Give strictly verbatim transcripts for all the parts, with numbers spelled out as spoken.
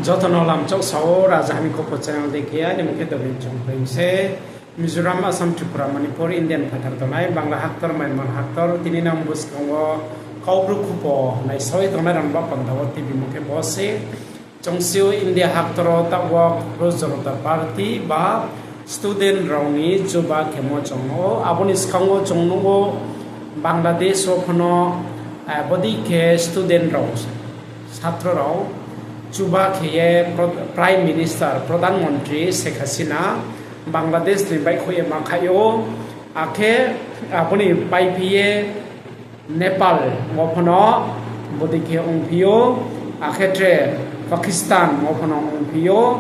Joto no lamchak sao, Raja Hani Khupo channel dei khe, aini mung khe Dobin Chongpreng se. Mizoram, Assam, Tripura, Manipur, India ni phathar tongnai Bangla haktor, Myanmar haktor, tini nang buskang wo Kaubru Khupo naisao ye tongnai rao ni baoh panda wo T V mung khe bo se. Chung si ou India haktor wo taoh wo Kukru Jonota Party ba student rao ni chuba khemo chung nuh ou. Abo ni skang wo chung nuh ou Bangladesh wo phano, bodei khe student rao, satro rao chuba khe ye Prime Minister, Pradhan Mantri Sheikh Hasina Bangladesh ni baihkhouh ye ma khaih ou. Akhe abo ni paiphi ye Nepal wo phano bodei khe ongphi ou, akhe tre Pakistan wo phano ongphi ou.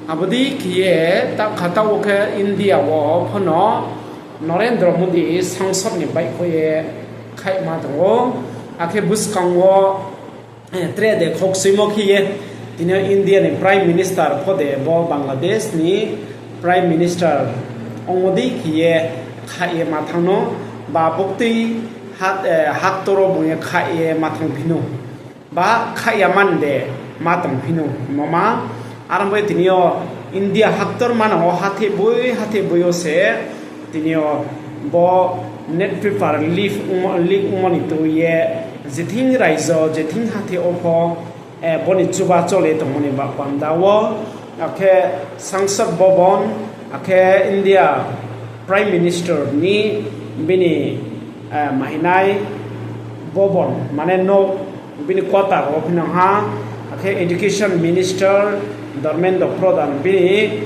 Abo dei khe ye taoh kha taoh wo khe India wo phano Narendra Modi sangsad ni baihkhouh ye khaihma tong ou. Akhe buskang wo tre de khoksoimo khe ye tini yo India ni Prime Minister pho de bo Bangladesh ni Prime Minister ongmo dei khe ye khaih ye ma thanng no, ba buktui haktor wo bung ye khaih ye ma thanngphi nou, ba khaih ya man de ma tongphi nou hingmo ma. Aro bo ye tini yo India haktor manang wo hatheh boi hatheh boi yo se tini yo bo net paper leak ongmo ni tui ye jething raijo, jething hatheh wo pho bo ni chuba chol ye tongmo ni baoh panda wo, akhe Sangsad Bhavan, akhe India Prime Minister ni bini mahinai Bhavan mane nouh, bini quarter wo phinang ha, akhe Education Minister Dharmendra Pradhan bini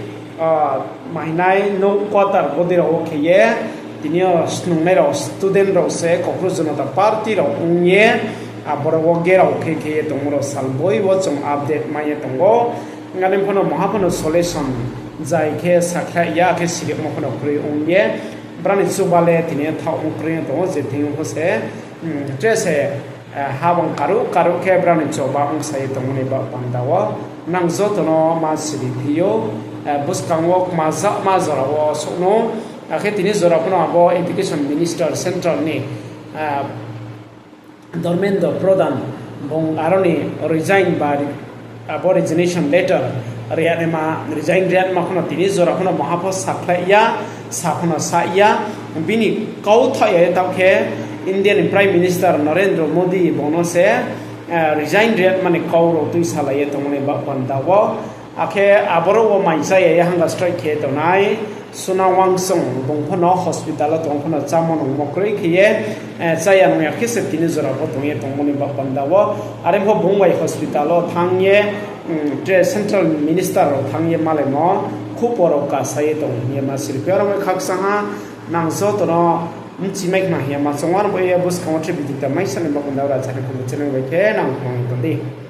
mahinai nouh quarter bodei rao wo khe ye tini yo snungnai rao student rao se Kukru Jonota Party rao ong ye, aboro wo gerao khe khe ye tongmo rao salboi wo chung update mai ye tong ou. Are phano maha phano solution zai khe sakhlai ya khe sirimo phano kroi ong ye, brao ni chuba le tini yo thaohmo kroi ong tong ou, je thing yo pho se tre se habang karuh karuh khe brao ni chuba ongsa ye tongmo ni baoh panda wo nang joto no ma siri phi ou. Buskang wo kma jama jora wo souh no, akhe tini jora phano abo Education Minister central ni Dharmendra Pradhan bung aro ni resign ba abo resignation letter ri ya naima, resign ri ya naima phano tini jora phano maha pho sakhlai ya, sa phano sa ya, bini kau thaoh ya ye taoh khe India ni Prime Minister Narendra Modi bung no se resign ri ya naima ni kau rao tuisalai ye tongmo ni baoh panda wo. Akhe aboro wo mai chá ya ye hunger strike khe tongnai Suna Wangchung bung phano hospital wo tong phano chámo nungmo kroi khe ye, chá ya nung ya khe se tini jora pho tong ye tongmo ni baoh panda wo. Are pho bung bai hospital wo thanng ye, tre central minister rao thanng ye malaimo khupo rao kasa ye tong hing ye ma siri phi ou. Aro bai khakchang ha, nang joto no bchimai khna hing ye ma choung ou. Aro bai ye buskang wo tre video ta maisa ni baoh panda wo Raja Hani Khupo channel bai khe nang khna tong di.